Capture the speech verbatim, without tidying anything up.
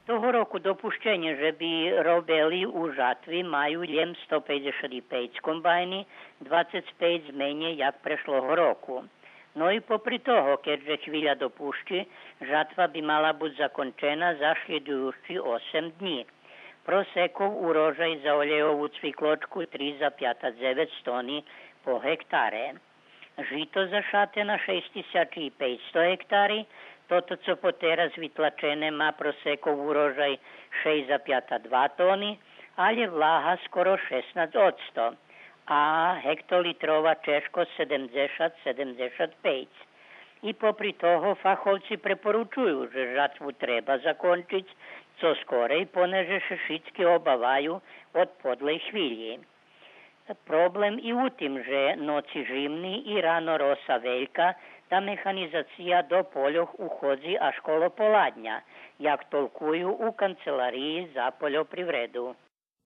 Того року допущенє же би робели у жатви маю лєм сто пейдзешат и пейц комбайни, двацец пейц менєй як прешлого року. Но и попри того, кед же хвиля допущи, жатва би мала буц закончена за шлїдуюци осем днї. Просеков урожай за олєйову цвиклочку три запята дзевец тони по гектаре. Жито зашате на шейсц тисячи и пейцсто гектари, тото цо потераз витлачене ма просеков урожай шейсц запята два тони, алє влага скоро шеснац одсто, а гектолитрова чежкосц седемдзешат, седемдзешат пейц. И попри того фаховци препоручую же жатву треба закончиц цо скорей, понеже ше шицки обаваю од подлей хвилї. Проблем и у тим же ноци жимни и рано роса велька, та механизация до польох уходзи аж коло поладня, як толкую у Канцелариї за польопривреду.